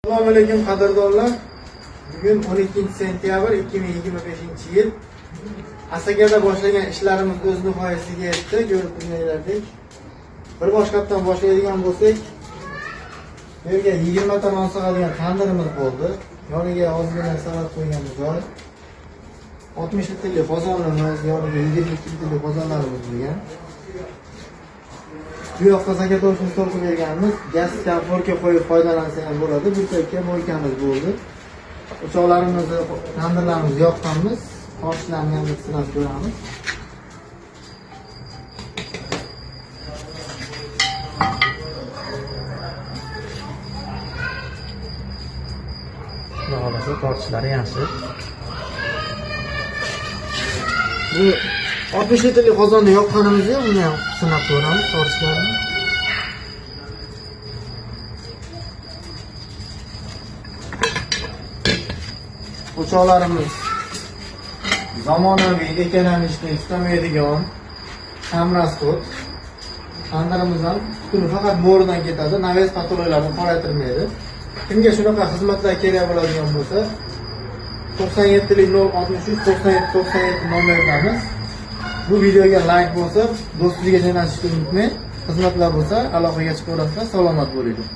Assalomu alaykum qadrdonlar. Bugun 12 sentyabr 2025-yil. Asakada boshlagan ishlarimiz o'z nihoyasiga yetdi, ko'rib turganlaridek. Bir boshqatdan boshlaydigan bo'lsak, bu yerga 20 ta non sig'adigan tandirimiz bo'ldi. Yoniga ozgina salat qo'yganmiz joy. 60 litrli qozonimiz, yoniga 22 litrli qozonlarimiz bo'lgan. Bu yoqqa заготовочный stol qilib berganmiz. Gaz konforka qo'yib foydalansa ham bo'ladi. Bu yerga moykamiz bo'ldi. O'choqlarimizni, tandirlarimizni yoqqanmiz. Toshlarni ham bir sinab ko'ramiz. Xudo xohlasa tortishlari yaxshi. Bu 60 litrli qozonni yoqqanimizda ham buni ham sinab ko'ramiz tortishlarini. O'choqlarimiz zamonaviy, ekonomичный, istamaydigan, kam расход. Tandirimiz ham kuni faqat mo'ridan ketadi, навес потолок larni qoraytirmaydi. Kimga shunaqa xizmatlar kerak bo'ladigan bo'lsa, 97 063 97 97 nomerdamiz. Bu videoga like bo'lsa, do'stingizga jo'natishni unutmang. Xizmatlar bo'lsa, aloqaga chiqaverasizlar. Salomat bo'linglar.